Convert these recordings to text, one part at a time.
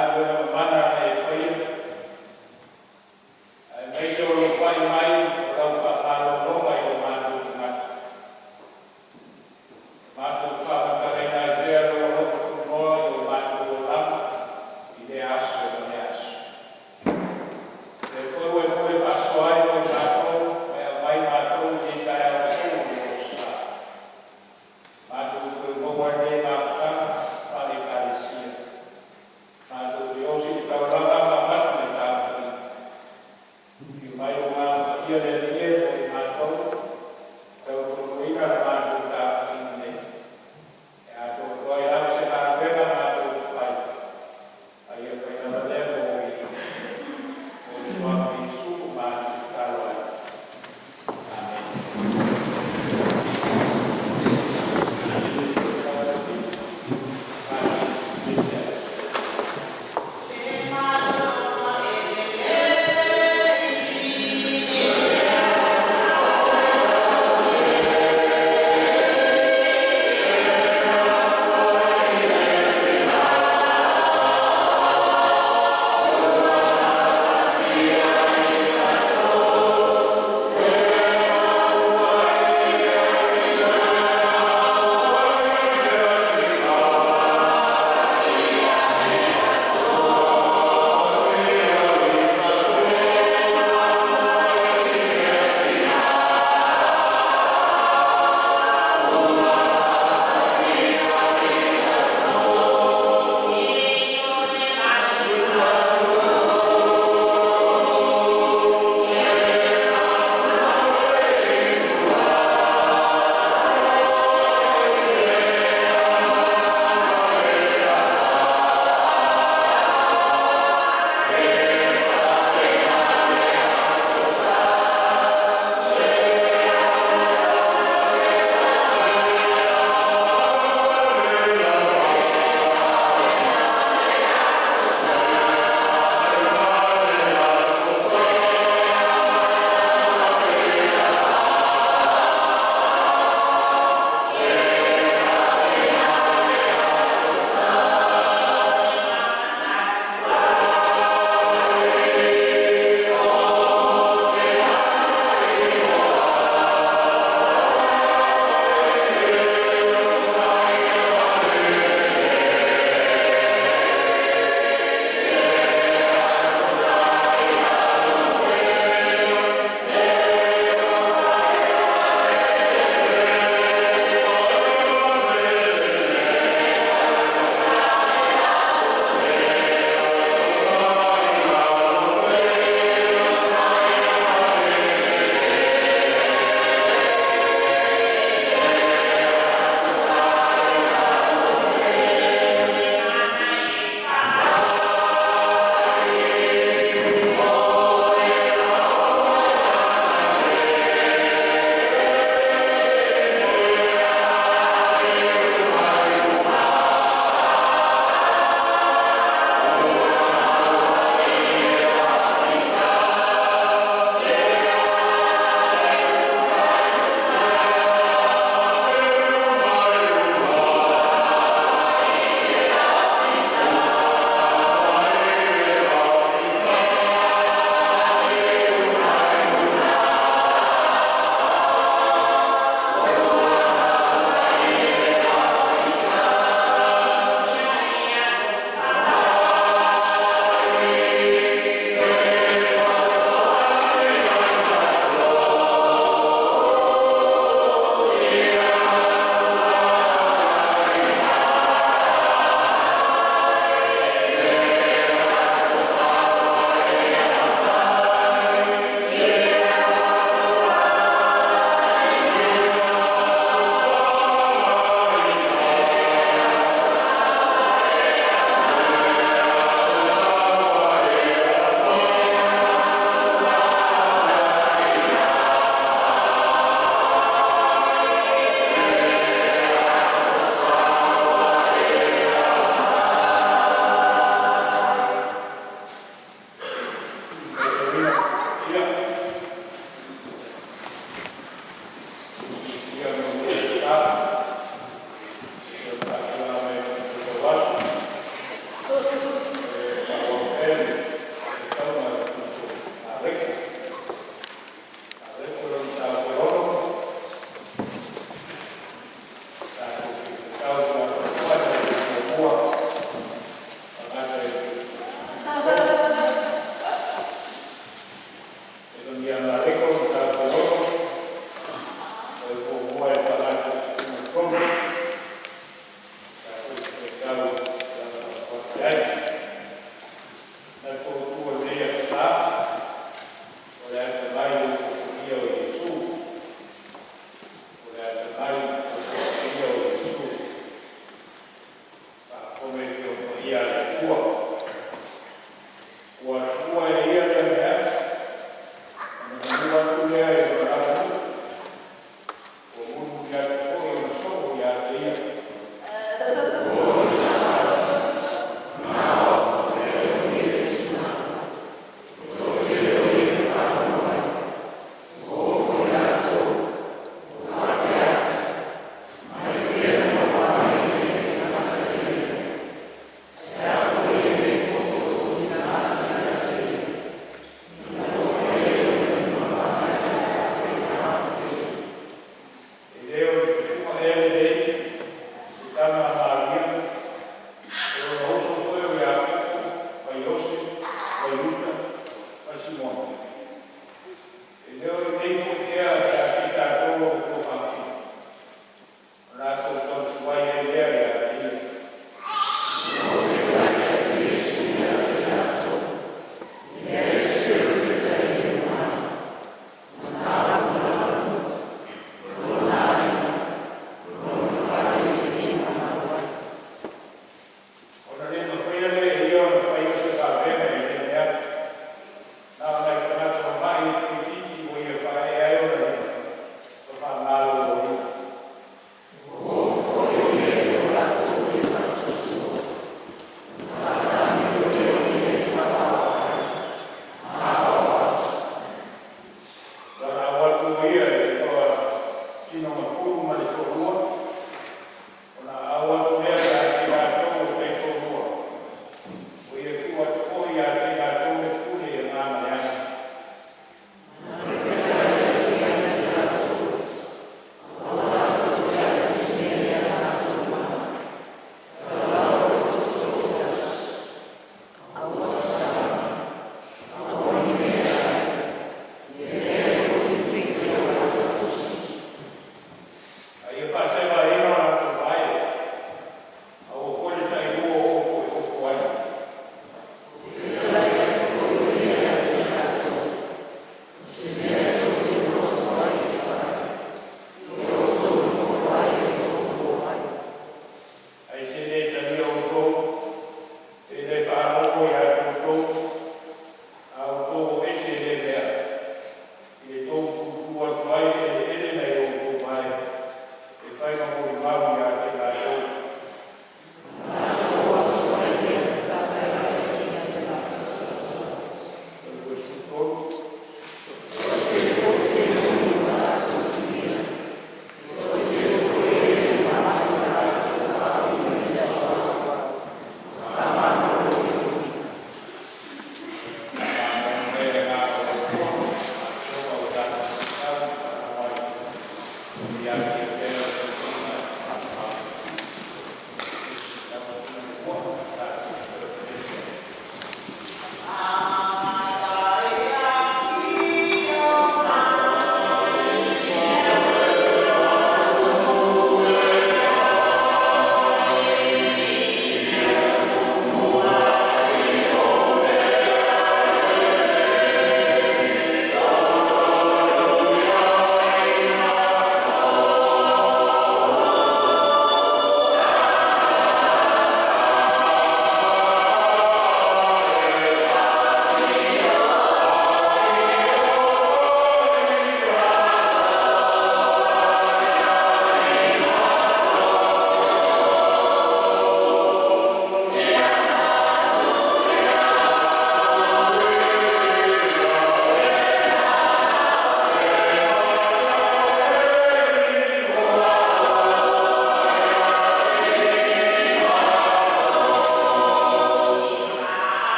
Galuega mamana na e faia, aemaise o lou pai mai o lau faamalologa i o matou tagata. Matou te faamatalaina ai pea lou alofa tunoa i o matou olaga i lea aso ma lea aso. O lea foi ua e pule faasoa ai mo i matou ma e aumai matou i lenei taeao fou o le Aso Sa, matou te toe maua ai lenei mafutaga faale-Ekalesia. Matou te osi i le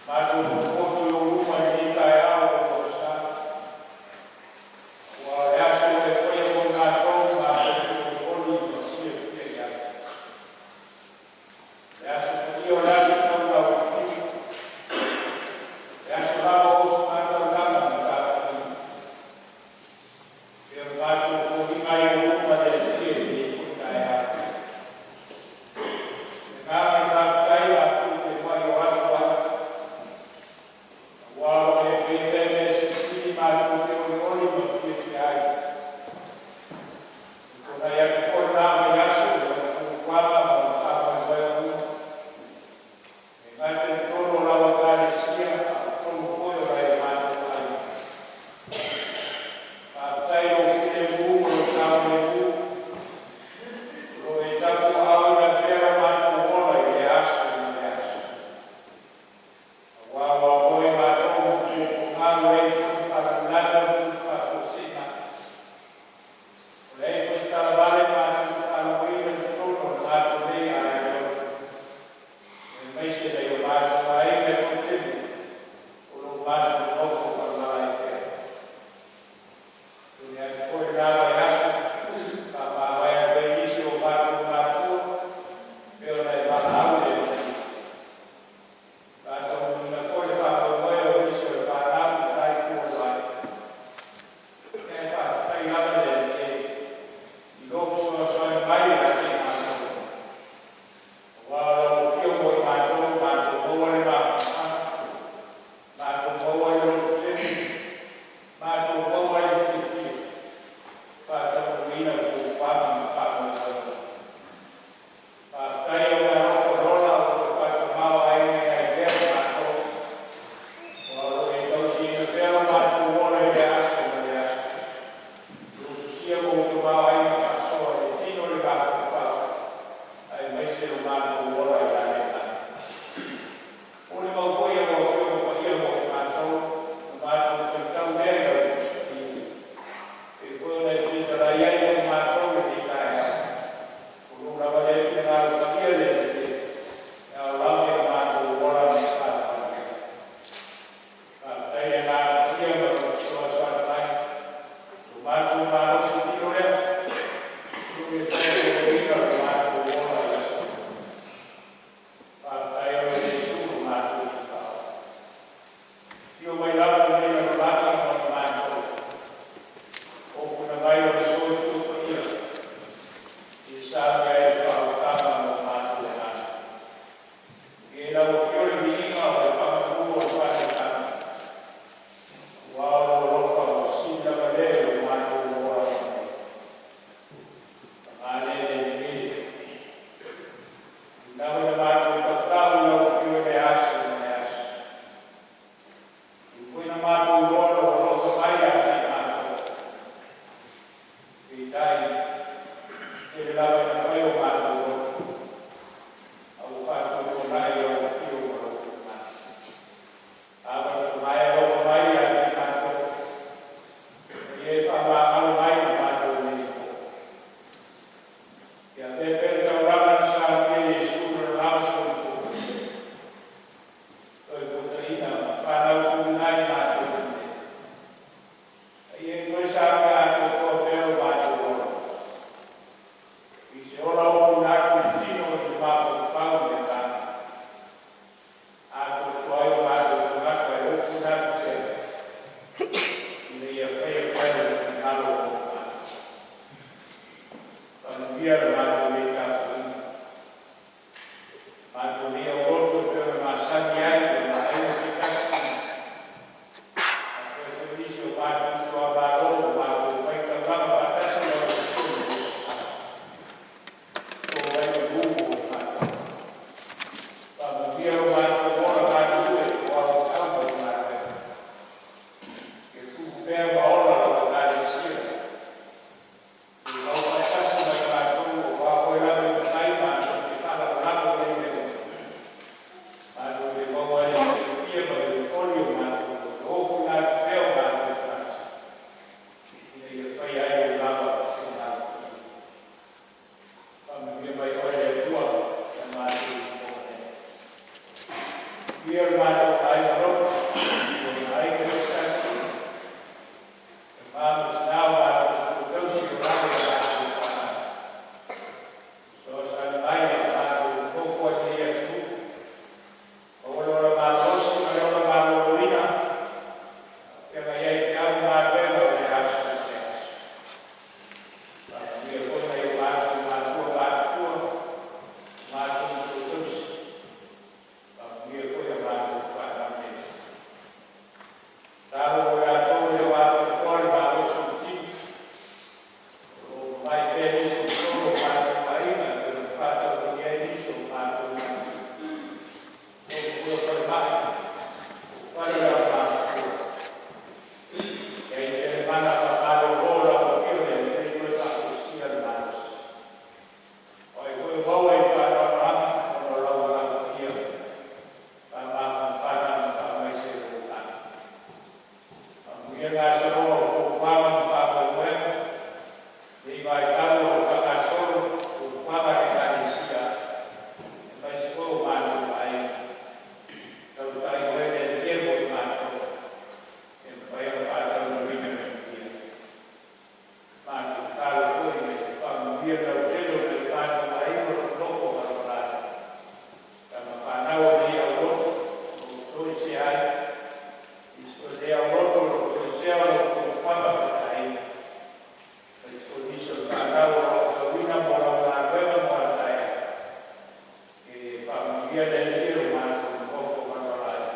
Matou potopoto i Ou luma i lenei taeao i lou Aso Sa, aua o le aso ua e faia mo i matou matou te olioli ma fiafia i ai. O le aso paia, o le aso tau le fiu, o le aso lava o ositaulaga ma tapuaiga, e pei ona matou foliga ai i ou luma le Alii i lenei foi taeao. O le agaga o le faafetai matou te muai o atu ai, aua ua e faia lea mea silisili matou te olioli ma fiafia ai. Ua tuanai atu foi lena vaiaso i ona fuafuaga ma ona faamoemoega uma, e le gata i totonu o lau Ekalesia, a o totonu foi o nai o matou aiga. Faafetai i lou filemu ma lou saogalemu o lo o e tapuaaoina pea lo matou ola i lea aso ma lea aso, aua ua moe matou i putuputuga ua leai foi ni faalavelave o tupu faafuasei. Ua leai foi se talavale matou te faalogoina i totonu o le matou nei aiga, aemaise nai o matou aiga e toatele o lo o matou nonofo malamalama ai pea. Tulia atu foi lena vaiaso, faamavae atu ai nisi o matou matua e pei ona e valaau le Alii. Faataunuuina foi le faamoemoe o nisi o le fanau i lena itu o le vai. Ae faafetai lava le Alii e i lou fesoasoani mai ia te i matou, aua o lau afio mo i matou, matou maua le mafanafana, matou maua ai le lototele, matou maua ai le fiafia e faataunuuina fuafuaga ma faamoemoega. Faafetai i lou meaalofa ola ua toe faatamaoaigaina ai pea i matou, aua o lo o e tausiaina pea lo matou ola i lea aso ma lea aso, i lou ususia ma ou tamaoaiga faasoa i le tino i le mafaufau aemaise lo matou ola i aleilagi. Molimau foi lau Afioga Paia mo i matou, na matou faitau lea i lau Tusi Paia, pei foi ona e fitalai ai mo i matou i lenei taeao. O lou lava lea finagalo paia le Alii e, e ao lava ona matou ola ma savavali ai. Faafetai i le Agaga Paia ma lona fesoasoani mai, lo matou malosi tino lea, o lo o e tauavagaina lo matou ola i aso uma. Faafetai oe Iesu lo matou Alii Faaola. Afio mai lava i lenei lalolagi mo i matou, ofuna mai o le soifua paia, ia sauni ai le faaolataga mo matou agaga. I lau afio le viiga o le faamanu o le faanoanoa, aua o lou alofa ua sili lava lea i lo matou ola nei. Paga lea le Alii e, ui lava ina matou tautau i lau afio i lea aso ma lea aso, ui foi ina matou iloa lou alofa mai ia te i matou, peitai, tele lava ina fai o matou loto, a ua faatuatuanai lau afio ma lou finagalo. Ava le tamae alofa mai ia te i matou, ina ia e faamagalo mai ma matou i lenei foi. Ia avea pea le taulaga na saunia e Iesu i lona lava soifua paia, Toefuataina ma fanau tuuina ai matou nei. A ia e toe saunia atoatoa pea lo matou ola, i se ola ofuina atu i le tino i le mafaufau i le agaga. Atoatoa ai o matou tagata e ofuina atu pea, ina ia faia pea lou finagalo mo i matou. Faamanuia le matou nei tapuaiga. Matou nei aulotu e pei ona masani ai o aiga taitasi. Faamanuia gasologa o fuafuaga ma faamoemoega i lenei vaitau o lo o faagasolo fuafuaga a le Ekalesia aemaise foi o matou aiga. Tautai Oe le Alii e mo i matou, ia mafai ona faataunuuina i le manuia. Matou tatalo foi ia e faamanuia le lautele o nai o matou aiga o lo o nonofo ma Avalai, tama fanau a nei aulotu o lo o toesea ai, nisi foi o nei aulotu o lo o toesea ona o fuafuaga faale-aiga, aemaise foi nisi o le fanau o lo o aotauina mo lau galuega mo a taeao. Ia e faamanuia le Alii i lo matou nonofo ma le malae,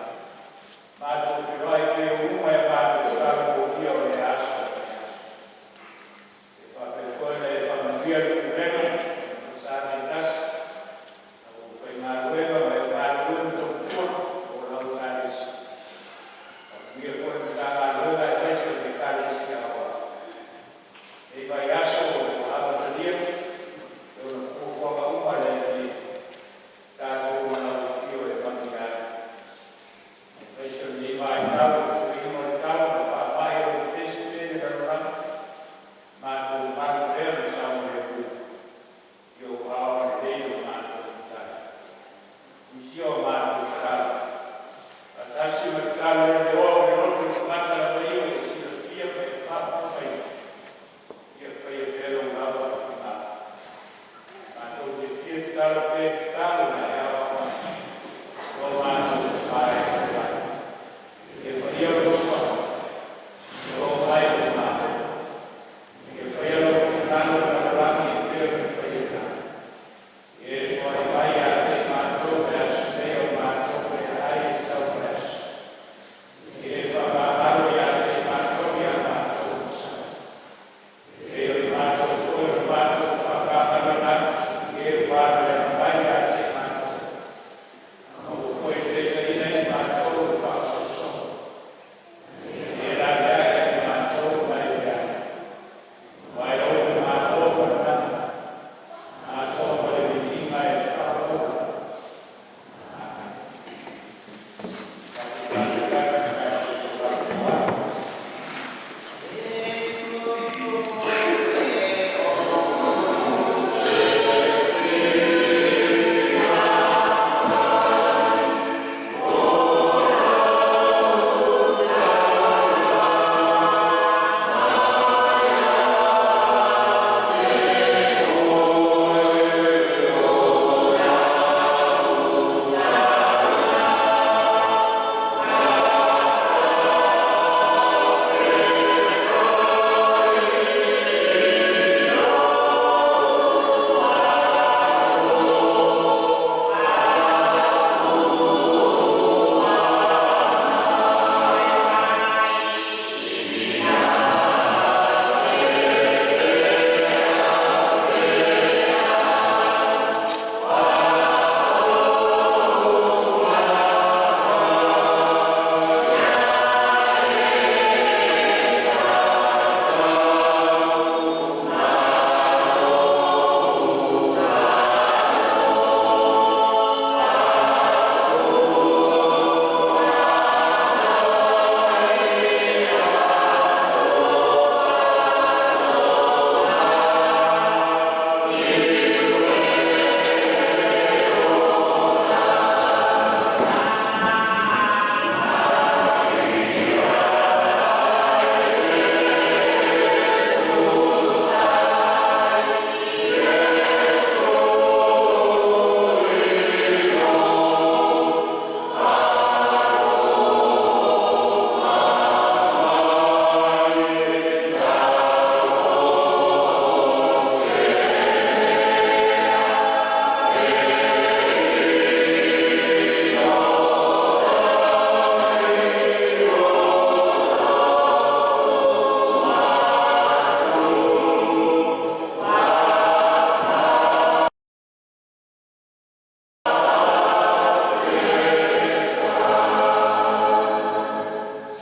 matou feiloai pea i luma i a matou tala molia o lea aso ma lea aso. Ia faapea foi ona e faamanuia i le pulega i falesa taitasi, le aufaigaluega ma e o galulue ma tautua mo lau Ekalesia. Faamanuia foi i le Matagaluega aemaise o le Ekalesia Aoao i lenei vaiaso ua amatalia i ona fuafuaga uma le Alii, tatou ma lau afio e manuia ai, aemaise o lenei vaitau i le suiga o le tau ma faamai o lo o pepesi pea i le lalolagi, matou malu pea ma saogalemu i Ou aao agalelei lo matou Matai. O nisi ia o a matou tatalo faatasi ma le tatalo leleoa o le loto le tagata lava ia ua e silafia ma e faafofogaina, ia faia pea Lou lava finagalo. Matou te fia tatalo pea i le tatalo na e aoao mai lo matou vae i le lagi. Ia paia Lou Suafa, ia oo mai Lou Malo, ia faia Lou finagalo i le lalolagi e pei ona faia i le lagi. Ia e foai mai ia te i matou le aso nei o matou meaai e tatau mo le aso. Ia e faamagalo ia te i matou i a matou tausaga, e pei ona matou foi ona matou faamagaloina atu i e ua alelega mai ia te i matou. Aua foi ne i taitaiina i matou i le faasoasoaga, ae ia e laveai ia te matou mai le leaga. Aua e Ou le Malo ma le Mana, atoa ma le viiga e faapaaula. Amene. Tatou faatalitali i le tatou taulaga faaaloalo.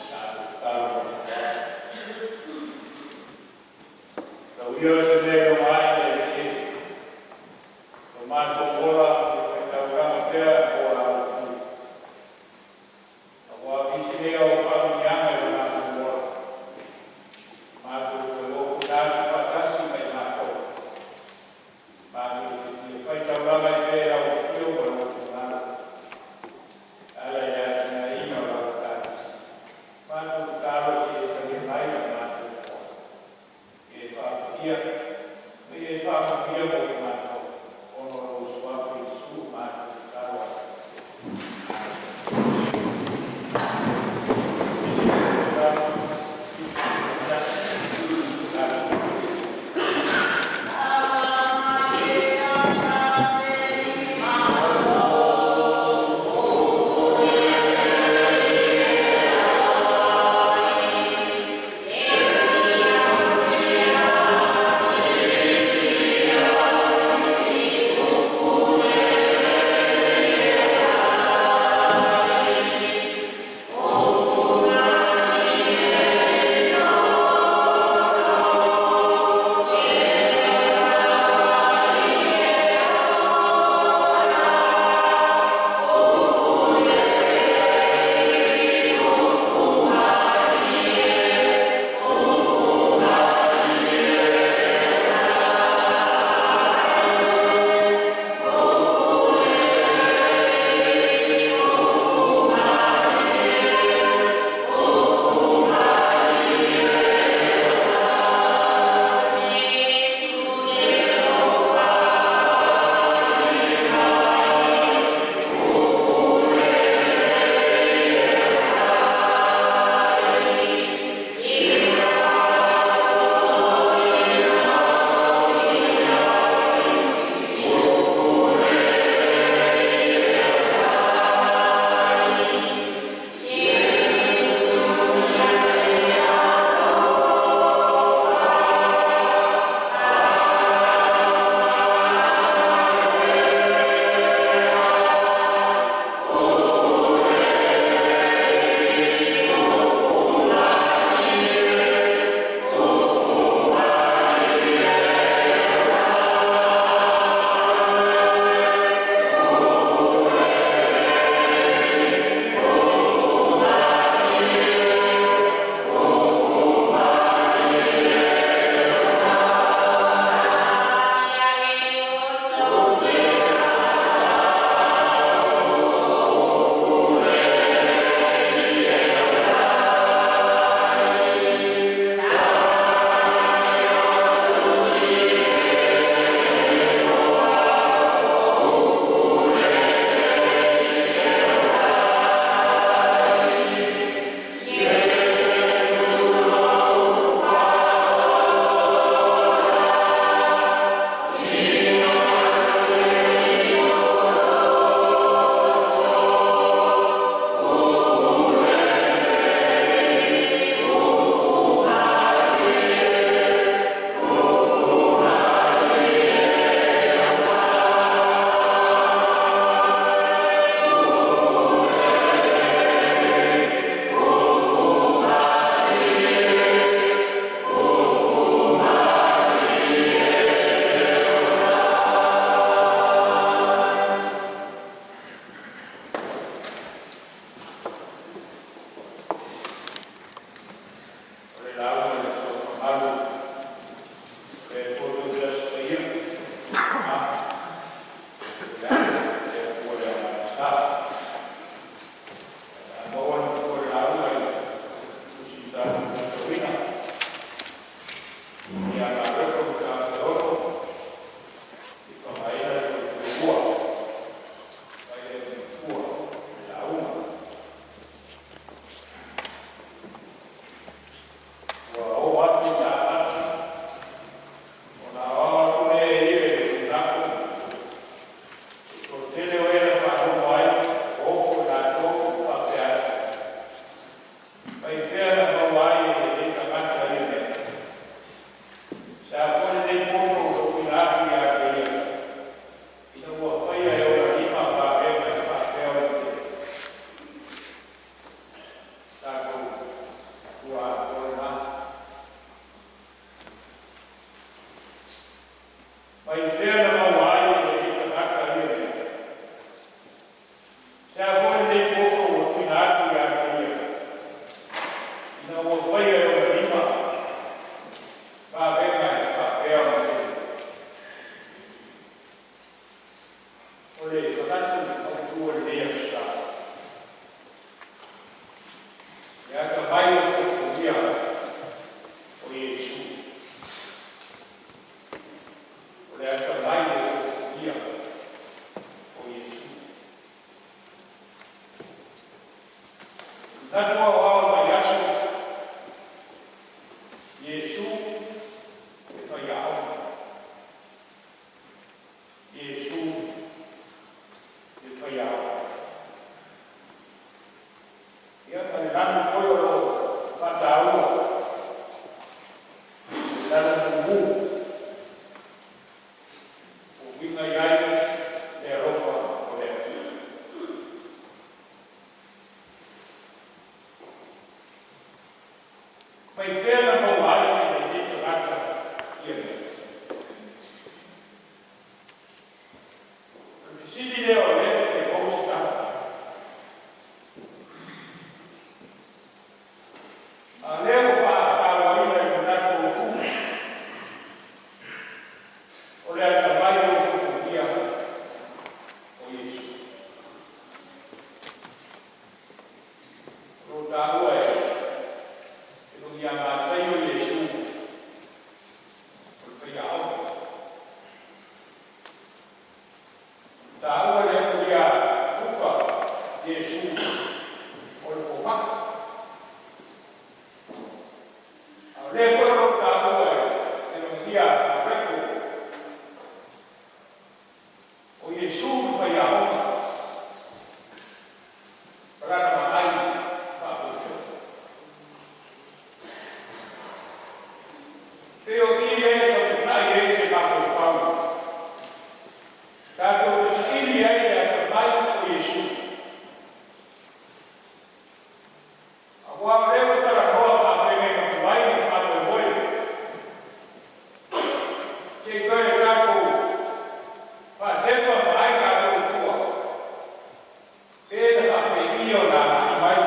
Tatou tatalo ma le faaaloalo. Tau ia o se mea e logo a'e le Alii e, lo matou ola ia faitaulaga pea mo lau afio, aua o nisi nei o au faamanuiaga i lo matou ola. Le atamai o fuafuagia o Iesu. O le atamai o fuafuagia o Iesu. Manatu aoao o le vaiaso, Iesu le Faiaoga. Iesu le Faiaoga. Ia ma le lanu foi o lo o faataua, le lanu mumu, ua uiga i ai le alofa o le Atua. Mai fea na maua ai e lenei tagata ia mea? O le fesili lea o lea e fia maua se tali. A o lea ua faatauaina i manatu autu, o le atamai o fuafuagia o Iesu. O lo o taua e le ia Mataio Iesu o le faiaoga. Taua e le ia Luka Iesu o le fomai. A o lea foi o lo o taua e le ia Mareko o Iesu le faiaoga ma lana vaai faaperofeta. Pei o i lea e tautuunai ai se mafaufau tatou te saili ai le atamai o Iesu. Aua o lea ua talanoa faafeagaiga tuai le faamoemoe se i toe tatou faatepa ma vaai tatou i tua pe na faapei ona agai mai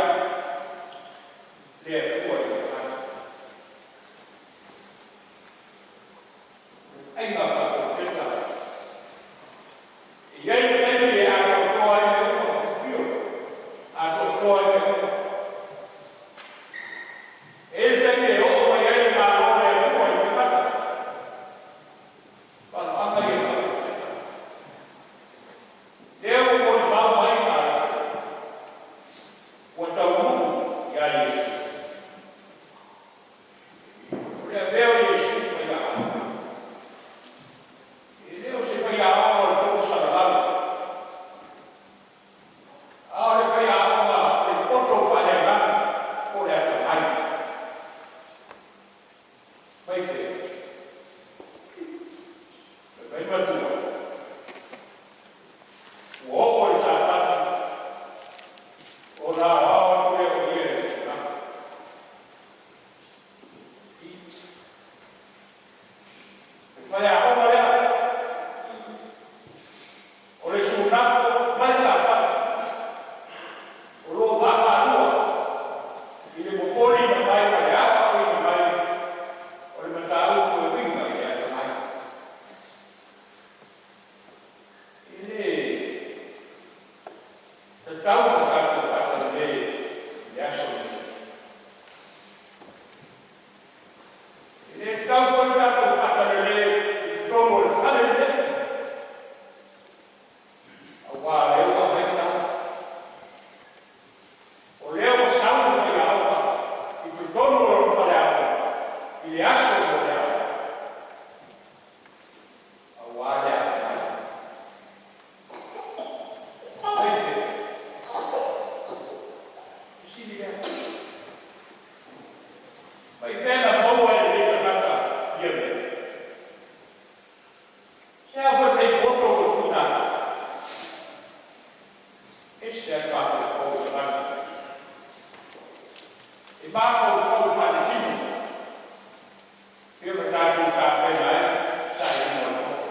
le Atua i le tagata. Aiga faaperofeta e i ai le taimi e atoatoa ai mea uma, fulfill, atoatoa ai mea uma. E i ai le taimi e oo mai ai le Malo o le Atua i tagata. Faaaloaga ia faaperofeta. Lea ua molimau mai malo ua taunuu ia Iesu. O le avea o Iesu faiaoga. E le o se faiaoga o le poto salalau, a o le faiaoga o le poto faaleagaga po o le atamai. Mai fea? Fai mai matua, ua oo i le Sapati, ona aoao atu lea o ia i le sunago. Le faiaoga lea, o le sunago ma le Sapati, o lo o vaavaalua i le momoliina mai ma le aoaoina mai o le mataupu e uiga i le atamai. E le tatau ona tatou faatalale i le aso lenei. E le tatau foi ona tatou faatalale i totonu o le fale lenei. Aua o lea ua aumai tala. O lea ua sau le faiaoga i totonu o lona faleaoga i le aso mo le aoga. Aua le atamai. Mai fea? Fesili lea. Mai fea na maua e lenei tagata ia mea? Se a foi lenei poto ua tuuina atu? Ese lava le mafaufau o tagata. E mafaufau faaletino. Pe ona tatou tapena ai sailiga o le poto.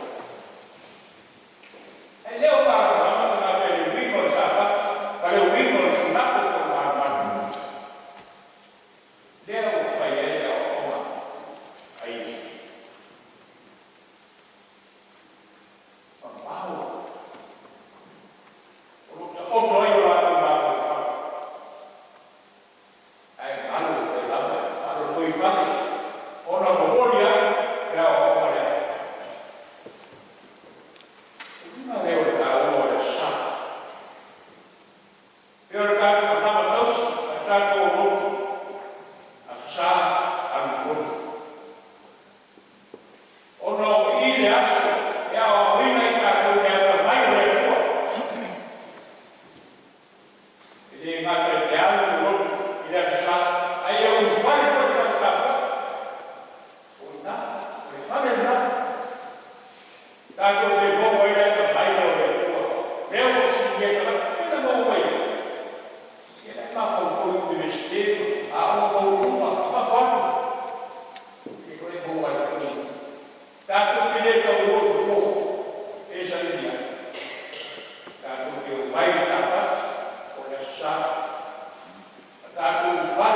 Ae le o malamalama tagata i le uiga o le Sapati ma le uiga o le sunato po o le manumanu. Lea ua fai ai le aoaoga a Iesu. Mamao o lo o taoto ai o latou mafaufau.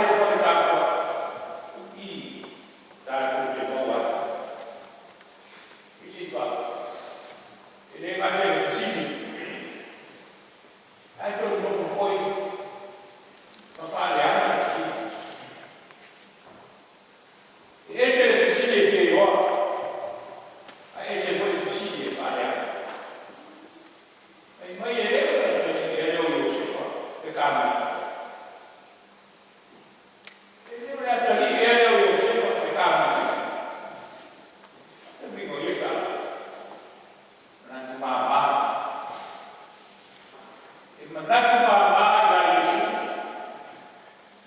le fale tapuai. O i tatou te maua ai. I se faafofoga. E le gata i le fesili, ae toe foi ma faaleaga le fesili. E ese le fesili e fia iloa, ae ese foi le fesili e faaleaga. Fai mai e le o le atalii ea lea o Iosefa le kamupani. E le o le atalii ea lea o Iosefa le kamupani. E uiga o ia tala. Manatu mama. E manatu mama ia Iesu.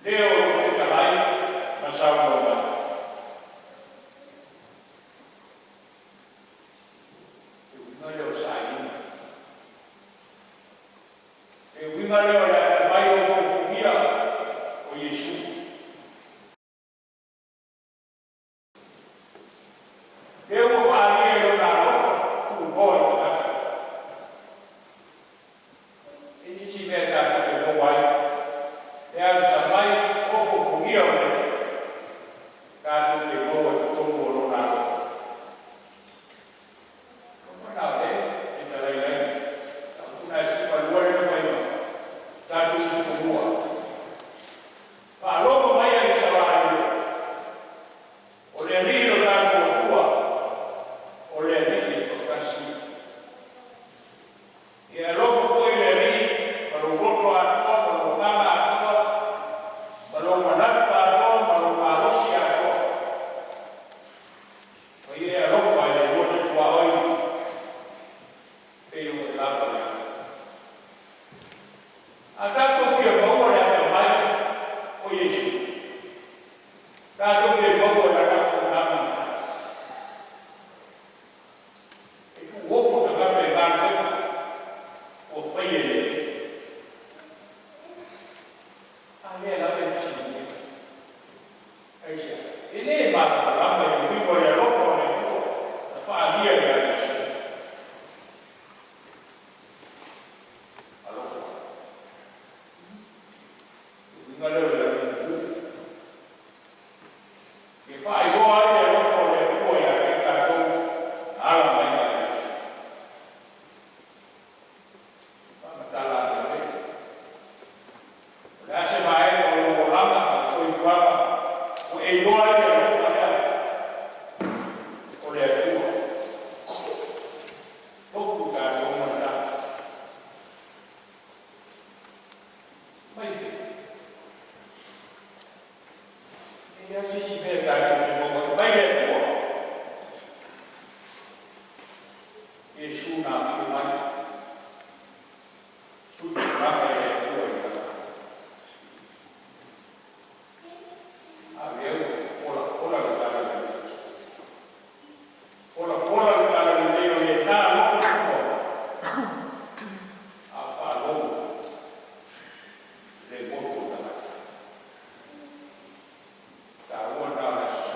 Lea o lo fetalai ma saunoa mai. E uiga lea o le sailiga. E uiga lea o le atamai o fuafuagia o Iesu. Lea ua faaalia i lona alofa tuuloa i tagata. E isi mea tatou te maua ai. Le atamai o fuafuagia o le tatou te maua i totonu o lona alofa. Mana o le e talai ai. Una e 12 le na fai mai. Tatou tutumua. Faalogo mai ai Isaraelu. O le Alii lo tatou Atua, o le Alii e toatasi. Ia alofa foi le Alii ma lou loto atoa, ma lou agaga atoa, ma lou manatu atoa, ma lou malosi atoa. Ma ia e alofa i le lua te tuaoi, pei o e lava ia. A tatou fia maua le atamai o Iesu, tatou te maua i lana auaunaga na fai. E tuuofo tagata i galuega ua faia e le Alii. A lea lava e fesiligia. Aisea? E le malamalama i le uiga o le alofa o le Atua na faaalia ia Iesu. Alofa. Uiga lea o le lagi. E faailoa ai le alofa o le Atua ia te tatou na ala mai ia Iesu. Faamatala ane le. O le a se vaega o lou olaga ma le soifuaga ua e iloa ai le alofa lea o le Atua. Tofu tatou ma lena. Mai fe. E leai se isi mea tatou te maua mai le Atua. Iesu na afio mai. Sui tulaga e le Atua i lana. A lea ua fola fola le tala lelei. Fola fola le tala lelei o le na alofa tua. A faalogo le motu o tagata. Taua na o le aso.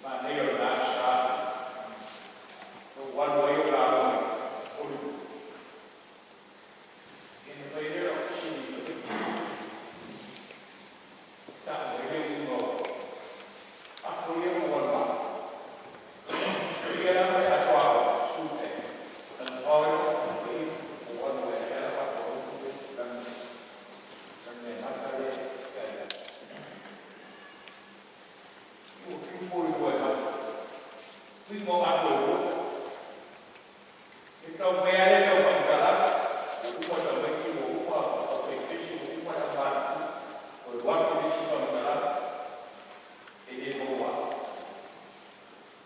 Manaia o lena Aso Sa, na ou alu ai o lauga i Hollywood. Ia na fai ai lea o lau fesili i Filipi, tau mai le uiga o ato ia na ou alu ai. Tusipaia la ma le ato aoga, school bag. Na mafao ai ona tusipaia, ou alu ai lava la faapolotu lea tanumeamata lea e feaveai. Ua fiu Polynoi e fai, uiga o ato e lua. E taumafai lava lea e tau faamatala atu, ua uma tamaiti ua uma aufaipisinisi ua uma le aumatutua, toe alu atu le isi faamatalaga, e le maua lava.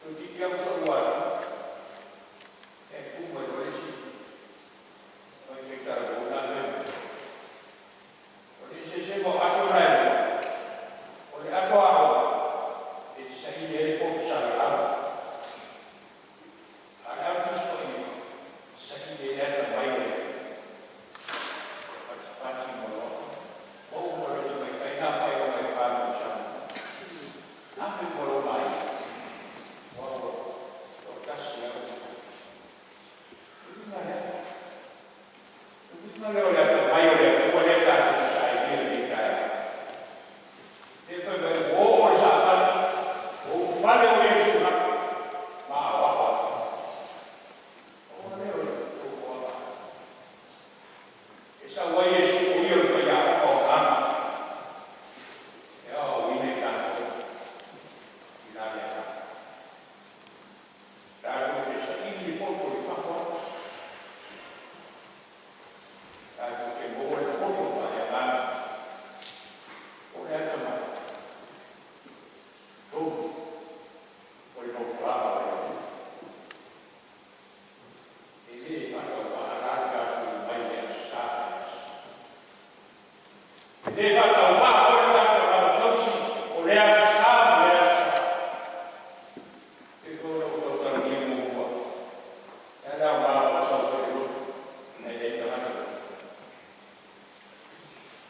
Toeitiiti lava ou taua atu, ae tu mai loa le isi tamaitai talavou le la fai mai, o le eseesega o ato na e lua, o le ato aoga e te saili ai le poto salalau, a o le Ato Tusi Paia, e te saili ai le atamai o le Atua. Patipati uma loa, maua mai loa e le tamaitai lena faailoga e fa tausaga, ave uma loa ma ai, aua ua toatasi lava le… O le uiga lea, o le uiga lea o le atamai o le Atua lea tatou te sailia i lenei taeao. Lea fai mai ua oo le sapati, ua ulufale oe i le suiga ma aoao atu. Pau lava lea o le fuafuaga e sau ai Iesu o Ia o le faiaoga o agaga e aoaoina i tatou i la le agaga. Tatou te saili le poto i fafo atu, tatou te maua le poto faaleagaga po o le atamai i totonu o le nofoaga o le Atua. E le faatauvaa la le tatou omai i le Aso Sa ma le Aso Sa. E le faatauvaa foi le tatou lavapapale o lea Aso Sa ma lea Aso Sa. E pei foi ona ou tautalagia muamua atu, e a le aoga o lou sau fai le lotu ae leai ni tagata lotu?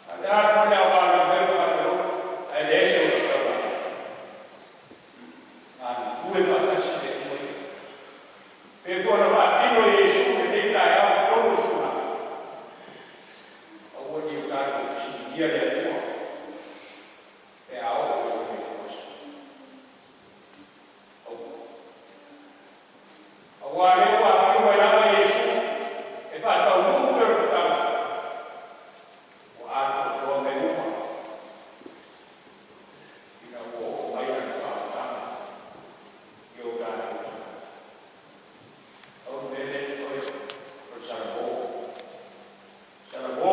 A o le a foi le aoga o le omai o tagata lotu ae leai se ositaulaga? Galulue faatasi le Atua ia. Pei foi ona faatino e Iesu i lenei taeao i totonu o le suaga, aua ne i o tatou fesiligia le Atua pe a oo i lona ituaso. Aua. Aua o lea ua afio mai lava Iesu e faataunuu pea o le feau, ua atoatoa mea uma ina ua oo mai lana faautaga i o tatou tagata. Pau le mea lea e totoe, o le salamo. Salamo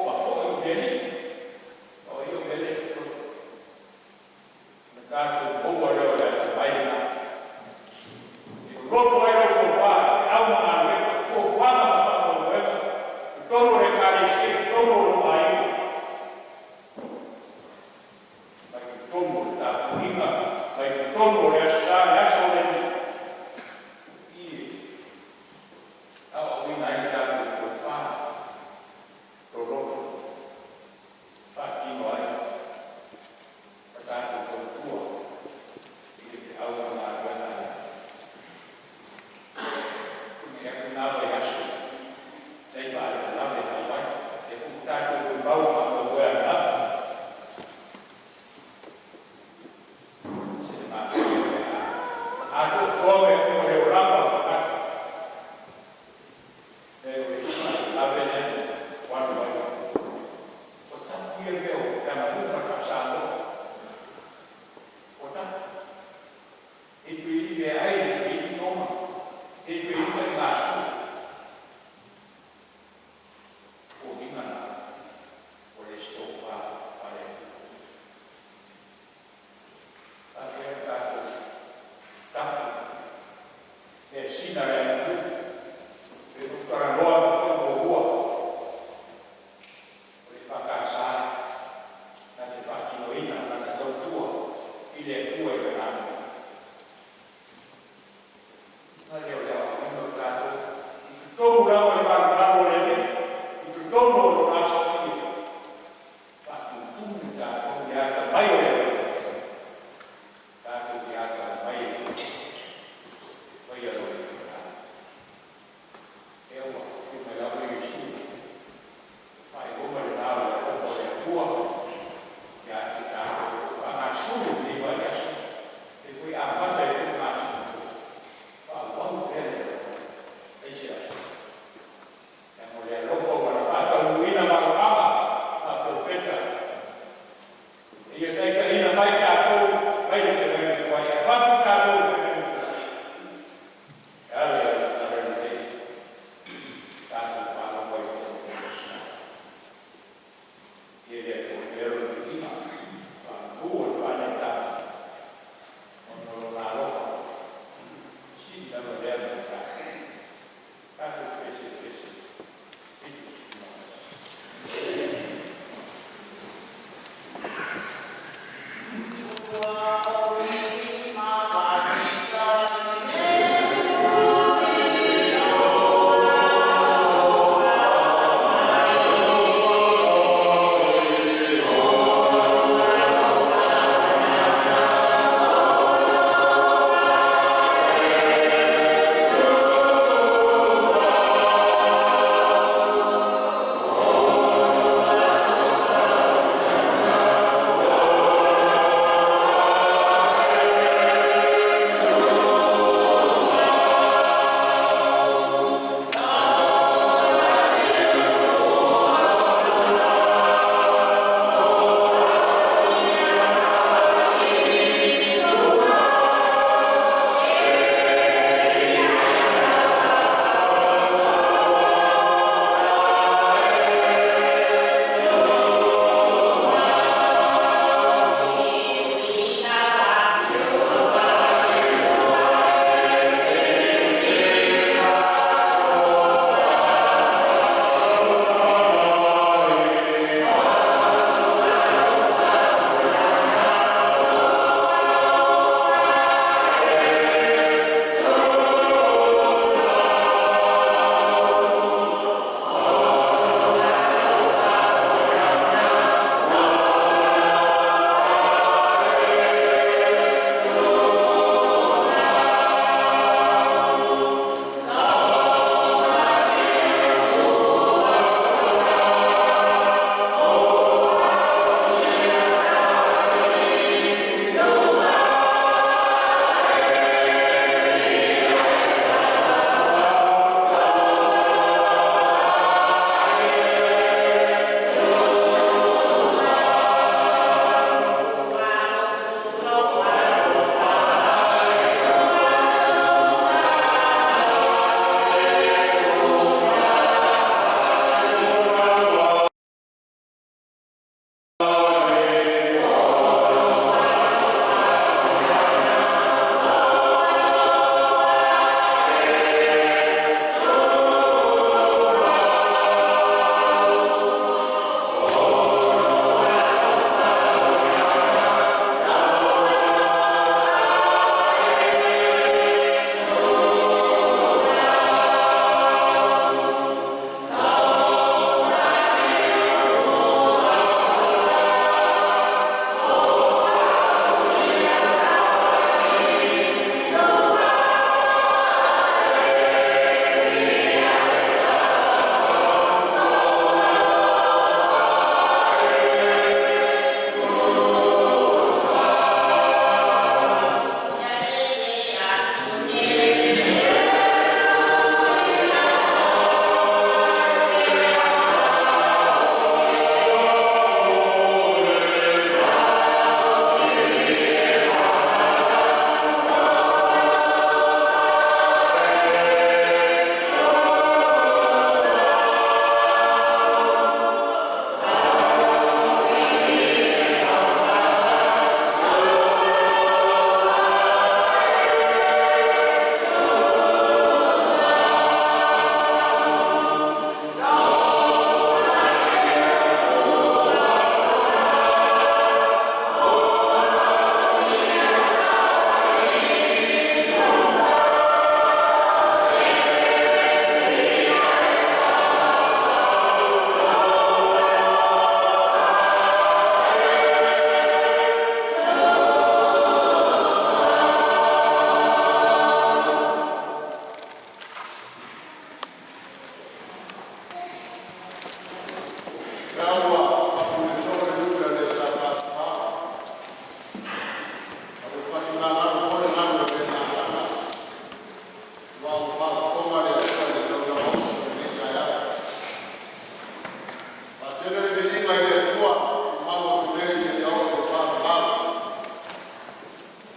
ma foi i le Alii. O ai o mea lea e totoe. Ona tatou maua lea o le atamai lena e loloto ai lau tofa i feau ma galuega, fuafuaga ma faamoemoega, totonu o le Ekalesia, totonu o lou aiga, mai totonu o le tapuaiga, mai totonu o le Aso Sa, le aso o le Alii, i e aoaoina ai le tatou tofa loloto e faatino ai la tatou tautua i le feau ma le galuega a le Alii. Tuuina atu lena vaiaso i nai faalavelave na aumai, lea foi ua tatou molimau i le faamoemoe ananafi, e ese le manaia pe a atoatoa mea uma i le olaga o le tagata, nai lo le isi faalavelave lea na alu ai. Ua tapu ia mea o le aganuu ma le faa-Samoa, ua tapu. E toe ivi meaai, e toe ivi toma, e toe ivi taligasua. O foliga na ua le o se tofa faale-Atua. E faapefea ona tatou tapu measina a le atunuu? Pei ona ou talanoa atu foi muamua, o le EFKS na te faatinoina lana tautua i le Atua i le agaga paia. O le uiga lea o le aoaoina o tatou i totonu lava o le malumalu o le Alii, i totonu o Lona Aso Paia, faatutumu tatou i le atamai o le Atua, tatou te atamamai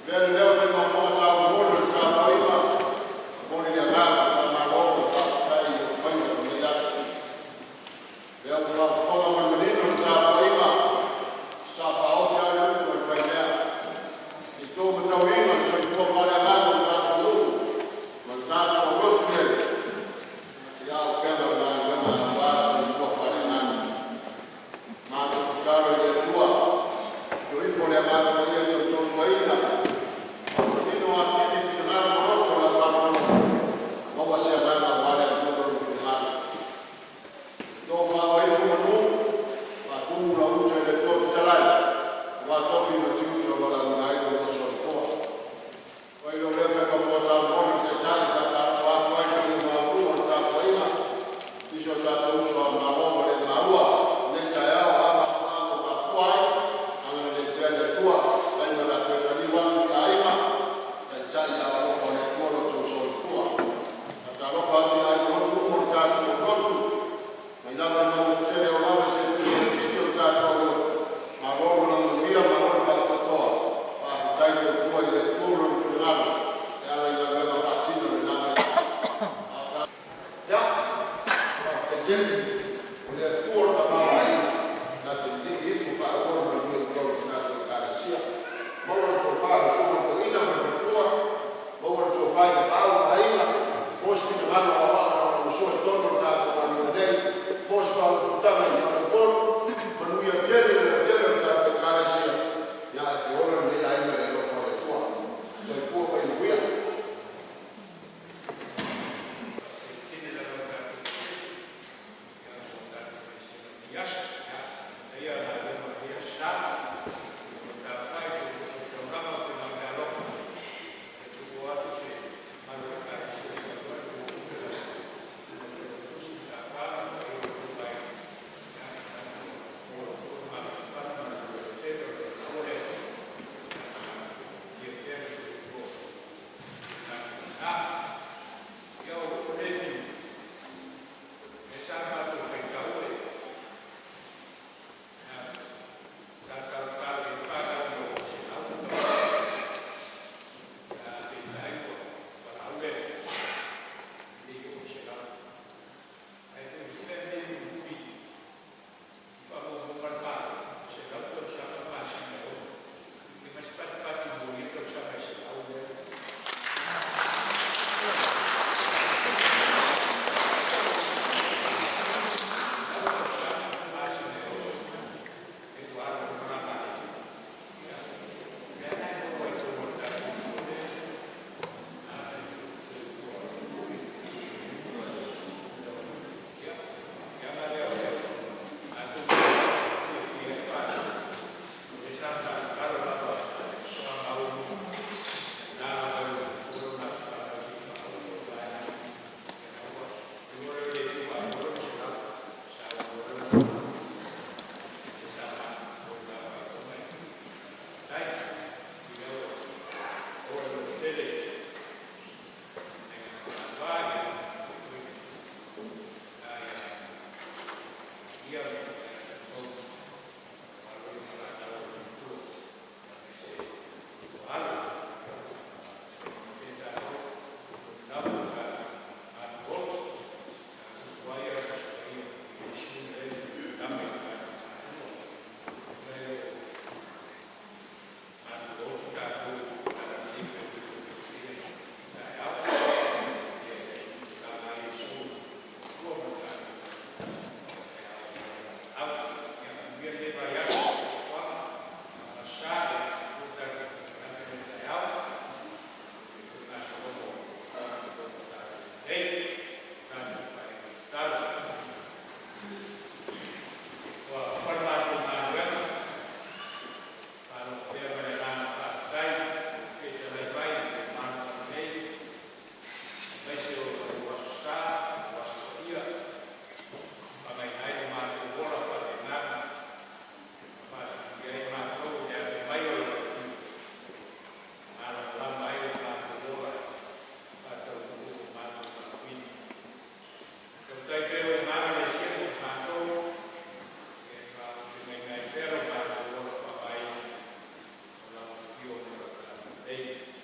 Mea lenei o le faimaofoga taumolimoli o le tapuaiga, momoli le agaga faamalo ma le faafetai i alofaiva i lenei aso. Lea ua faafofoga ma le manino le tapuaiga sa faaote a le utu a le faimea i le tou matauina o le soifua faaleagaga o le tatou nuu ma le tatou aulotu nei, ia o upega o le galuega aua le soifua faaleagaga. Matou tatalo i le Atua tuu ifo le Agaga Paia e tautoaluaina ma faamanino atili finagalo ma loto o le au faalogologo, maua se agaga aua le Atua ma Lona finagalo. Tofa ifo manu faatumu lau uta i le Atua fetalai aua tofi ma tiute ua valaauina ai lo oulua soifua. Fai loa lea faimea taumolimoli a le Taitai e faatalofa atu ai i le paia maualuga o le tapuaiga i si o tatou uso a Malo ua le maua i lenei taeao. O a mafuaaga ua mafua ai, agalelei pea le Atua, faafetai mo le a toe taliu atu i aiga, taitai i aao alofa o le Atua lo outou soifua. Faatalofa atu i aiga lotu uma o le tatou lotu mai lava i mauga tetele e oo lava i se pito itiiti o le tatou lotu, malo le malaga manuia, malo le faatoatoa, faafetai tautua i le Atua ma Lona finagalo e ala i galuega faatino i lena vaiaso. Ia, faafetai tele. O le Atua o le tamaoaiga na te liligi ifo faaauau le manuia i totonu o le tatou Ekalesia. Maua le tofa i le Susuga i le Toeaina ma le faletua, maua le tofa i Tapaau ma Aiga, maua se finagalo aoao e lagolagosua i totonu o le tatou galuega nei, maua se faautautaga i faleupolu, manuia tele le lautele o le tatou Ekalesia, ae feola lenei aiga i le alofa o le Atua. Soifua ma ia manuia. Nei.